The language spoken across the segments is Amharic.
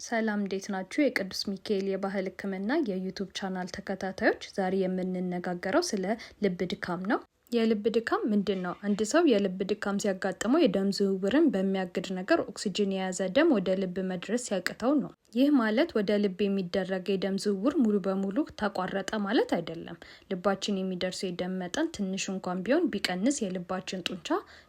ሰላም፣ እንዴት ናችሁ? የቅዱስ ሚካኤል የባህል ሕክምና የ YouTube channel ተከታታዮች፣ ዛሬ የምንነጋገረው ስለ ልብ ድካም ነው። የልብ ድካም ምንድን ነው? አንድ ሰው የልብ ድካም ሲያጋጥመው የደም ዝውውርን በሚያግድ ነገር ኦክሲጅን የያዘ ደም ወደ ልብ መድረስ ሲያቅተው ነው። ይህ ማለት ወደ ልብ የሚደረገ የደም ዝውውር ሙሉ በሙሉ ተቋረጠ ማለት አይደለም። ልባችን የሚደርሰው የደም መጠን ትንሽ እንኳን ቢሆን ቢቀንስ የልባችን ጡንቻ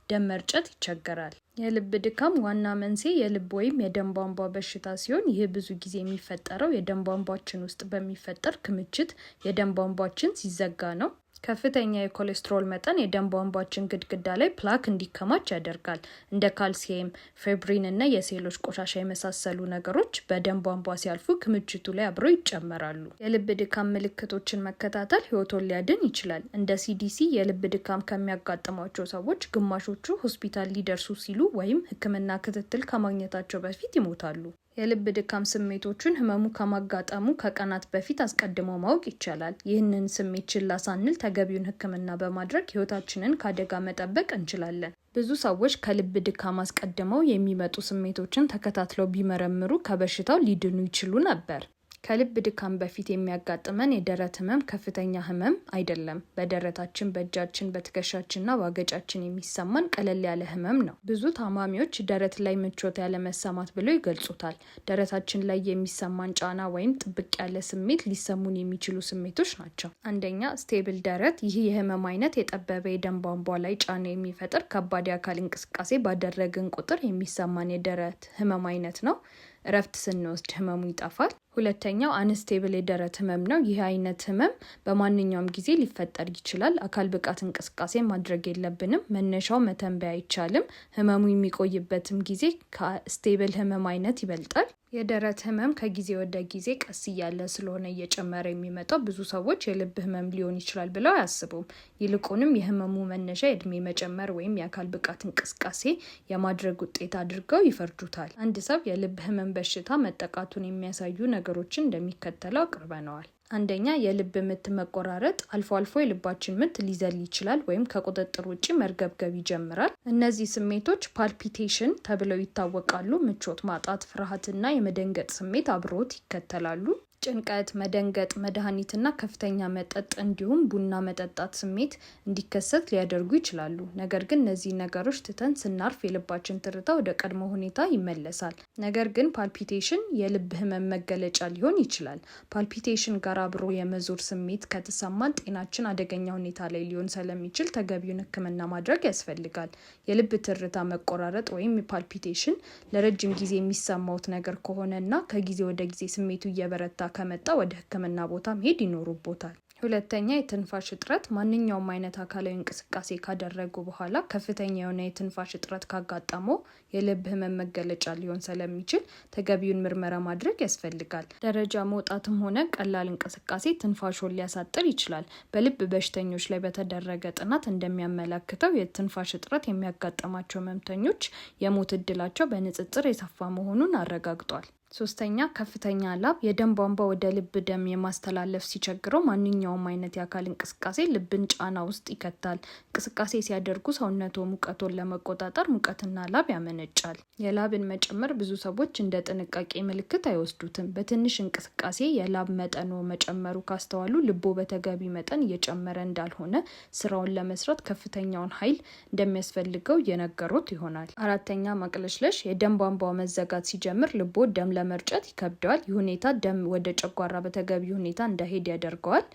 ደም መርጨት ይቸገራል። የልብ ድካም ዋና መንስኤ የልብ ወይም የደም ቧንቧ በሽታ ሲሆን፣ ይህ ብዙ ጊዜ የሚፈጠረው የደም ቧንቧችን ውስጥ በሚፈጠር ክምችት የደም ቧንቧችን ሲዘጋ ነው። ከፍተኛ የኮሌስትሮል መጠን የደም ቧንቧችን ግድግዳ ላይ plaque እንዲከማች ያደርጋል። እንደ ካልሲየም፣ fibrin እና የሴሎች ቆሻሻ የመሳሰሉ ነገሮች በደም ቧንቧ ሲያልፉ ክምችቱ ላይ አብረው ይጨመራሉ። የልብ ድካም ምልክቶችን መከታተል ሕይወቶን ሊያድን ይችላል። እንደ CDC የልብ ድካም ከሚያጋጥሟቸው ሰዎች ግማሾቹ ሆስፒታል ሊደርሱ ሲሉ ወይም ሕክምና ክትትል ከማግኘታቸው በፊት ይሞታሉ። የልብ ድካም ስሜቶችን ህመሙ ከማጋጠሙ ከቀናት በፊት አስቀድሞ ማወቅ ይቻላል። ይህንን ስሜት ችላ ሳንል ተገቢውን ሕክምና በማድረግ ህይወታችንን ከአደጋ መጠበቅ እንችላለን። ብዙ ሰዎች ከልብ ድካም አስቀድመው የሚመጡ ስሜቶችን ተከታትለው ቢመረምሩ ከበሽታው ሊድኑ ይችሉ ነበር። ከልብ ድካም በፊት የሚያጋጥመን የደረት ህመም ከፍተኛ ህመም አይደለም። በደረታችን፣ በእጃችን፣ በትከሻችንና በአገጫችን የሚሰማን ቀለል ያለ ህመም ነው። ብዙ ታማሚዎች ደረት ላይ ምቾት ያለመሰማት ብለው ይገልጹታል። ደረታችን ላይ የሚሰማን ጫና ወይም ጥብቅ ያለ ስሜት ሊሰሙን የሚችሉ ስሜቶች ናቸው። አንደኛ፣ stable ደረት። ይህ የህመም አይነት የጠበበ የደም ቧንቧ ላይ ጫና የሚፈጥር ከባድ የአካል እንቅስቃሴ ባደረግን ቁጥር የሚሰማን የደረት ህመም አይነት ነው። እረፍት ስንወስድ ህመሙ ይጠፋል። ሁለተኛው unstable የደረት ህመም ነው። ይህ አይነት ህመም በማንኛውም ጊዜ ሊፈጠር ይችላል። አካል ብቃት እንቅስቃሴ ማድረግ የለብንም። መነሻው መተንበይ አይቻልም። ህመሙ የሚቆይበትም ጊዜ ከ stable ህመም አይነት ይበልጣል። የደረት ህመም ከጊዜ ወደ ጊዜ ቀስ እያለ ስለሆነ እየጨመረ የሚመጣው ብዙ ሰዎች የልብ ህመም ሊሆን ይችላል ብለው አያስቡም። ይልቁንም የህመሙ መነሻ የእድሜ መጨመር ወይም የአካል ብቃት እንቅስቃሴ የማድረግ ውጤት አድርገው ይፈርጁታል። አንድ ሰው የልብ ህመም በሽታ መጠቃቱን የሚያሳዩ ነገሮችን እንደሚከተለው አቅርበነዋል። አንደኛ፣ የልብ ምት መቆራረጥ። አልፎ አልፎ የልባችን ምት ሊዘል ይችላል ወይም ከቁጥጥር ውጭ መርገብገብ ይጀምራል። እነዚህ ስሜቶች palpitation ተብለው ይታወቃሉ። ምቾት ማጣት፣ ፍርሃትና የመደንገጥ ስሜት አብሮት ይከተላሉ። ጭንቀት፣ መደንገጥ፣ መድኃኒትና ከፍተኛ መጠጥ እንዲሁም ቡና መጠጣት ስሜት እንዲከሰት ሊያደርጉ ይችላሉ። ነገር ግን እነዚህ ነገሮች ትተን ስናርፍ የልባችን ትርታ ወደ ቀድሞ ሁኔታ ይመለሳል። ነገር ግን palpitation የልብ ህመም መገለጫ ሊሆን ይችላል። palpitation ጋር አብሮ የመዞር ስሜት ከተሰማን ጤናችን አደገኛ ሁኔታ ላይ ሊሆን ስለሚችል ተገቢውን ሕክምና ማድረግ ያስፈልጋል። የልብ ትርታ መቆራረጥ ወይም palpitation ለረጅም ጊዜ የሚሰማውት ነገር ከሆነ እና ከጊዜ ወደ ጊዜ ስሜቱ እየበረታ ከመጣ ወደ ሕክምና ቦታ መሄድ ይኖርቦታል። ሁለተኛ፣ የትንፋሽ እጥረት። ማንኛውም አይነት አካላዊ እንቅስቃሴ ካደረጉ በኋላ ከፍተኛ የሆነ የትንፋሽ እጥረት ካጋጠመው የልብ ህመም መገለጫ ሊሆን ስለሚችል ተገቢውን ምርመራ ማድረግ ያስፈልጋል። ደረጃ መውጣትም ሆነ ቀላል እንቅስቃሴ ትንፋሾን ሊያሳጥር ይችላል። በልብ በሽተኞች ላይ በተደረገ ጥናት እንደሚያመላክተው የትንፋሽ እጥረት የሚያጋጥማቸው ህመምተኞች የሞት እድላቸው በንጽጽር የሰፋ መሆኑን አረጋግጧል። ሶስተኛ፣ ከፍተኛ ላብ። የደም ቧንቧ ወደ ልብ ደም የማስተላለፍ ሲቸግረው ማንኛውም አይነት የአካል እንቅስቃሴ ልብን ጫና ውስጥ ይከታል። እንቅስቃሴ ሲያደርጉ ሰውነቶ ሙቀቶን ለመቆጣጠር ሙቀትና ላብ ያመነጫል። የላብን መጨመር ብዙ ሰዎች እንደ ጥንቃቄ ምልክት አይወስዱትም። በትንሽ እንቅስቃሴ የላብ መጠኖ መጨመሩ ካስተዋሉ ልቦ በተገቢ መጠን እየጨመረ እንዳልሆነ፣ ስራውን ለመስራት ከፍተኛውን ኃይል እንደሚያስፈልገው እየነገሩት ይሆናል። አራተኛ፣ ማቅለሽለሽ። የደም ቧንቧ መዘጋት ሲጀምር ልቦ ደም ለመርጨት ይከብደዋል። ይህ ሁኔታ ደም ወደ ጨጓራ በተገቢ ሁኔታ እንዳይሄድ ያደርገዋል።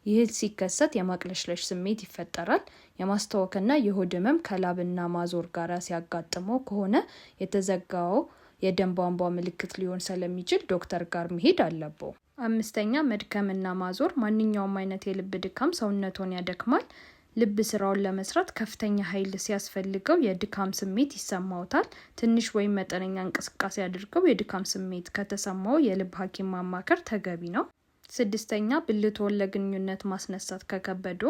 ይህ ሲከሰት የማቅለሽለሽ ስሜት ይፈጠራል። የማስታወክና የሆድ ህመም ከላብና ማዞር ጋር ሲያጋጥመው ከሆነ የተዘጋው የደም ቧንቧ ምልክት ሊሆን ስለሚችል ዶክተር ጋር መሄድ አለበው። አምስተኛ፣ መድከምና ማዞር። ማንኛውም አይነት የልብ ድካም ሰውነቶን ያደክማል። ልብ ስራውን ለመስራት ከፍተኛ ኃይል ሲያስፈልገው የድካም ስሜት ይሰማውታል። ትንሽ ወይም መጠነኛ እንቅስቃሴ አድርገው የድካም ስሜት ከተሰማው የልብ ሐኪም ማማከር ተገቢ ነው። ስድስተኛ፣ ብልቶን ለግንኙነት ማስነሳት ከከበዶ።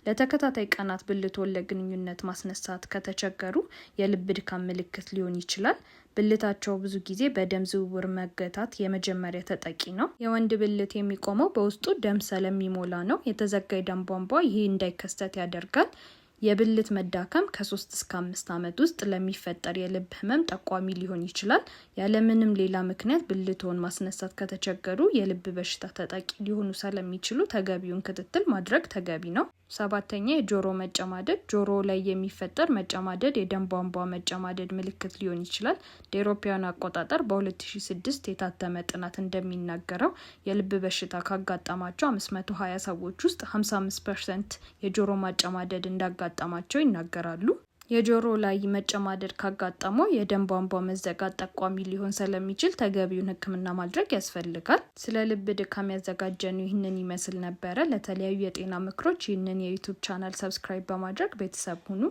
ለተከታታይ ቀናት ብልቶን ለግንኙነት ማስነሳት ከተቸገሩ የልብ ድካም ምልክት ሊሆን ይችላል። ብልታቸው ብዙ ጊዜ በደም ዝውውር መገታት የመጀመሪያ ተጠቂ ነው። የወንድ ብልት የሚቆመው በውስጡ ደም ስለሚሞላ ነው። የተዘጋ የደም ቧንቧ ይህ እንዳይከሰት ያደርጋል። የብልት መዳከም ከ3 እስከ 5 ዓመት ውስጥ ለሚፈጠር የልብ ህመም ጠቋሚ ሊሆን ይችላል። ያለምንም ሌላ ምክንያት ብልትዎን ማስነሳት ከተቸገሩ የልብ በሽታ ተጠቂ ሊሆኑ ስለሚችሉ ተገቢውን ክትትል ማድረግ ተገቢ ነው። ሰባተኛ፣ የጆሮ መጨማደድ። ጆሮ ላይ የሚፈጠር መጨማደድ የደም ቧንቧ መጨማደድ ምልክት ሊሆን ይችላል። እንደ አውሮፓውያን አቆጣጠር በ2006 የታተመ ጥናት እንደሚናገረው የልብ በሽታ ካጋጠማቸው 520 ሰዎች ውስጥ 55% የጆሮ ማጨማደድ እንዳጋጠማቸው ይናገራሉ። የጆሮ ላይ መጨማደድ ካጋጠመው የደም ቧንቧ መዘጋት ጠቋሚ ሊሆን ስለሚችል ተገቢውን ሕክምና ማድረግ ያስፈልጋል። ስለ ልብ ድካም ያዘጋጀነው ይህንን ይመስል ነበረ። ለተለያዩ የጤና ምክሮች ይህንን የ YouTube channel subscribe በማድረግ ቤተሰብ ሁኑ።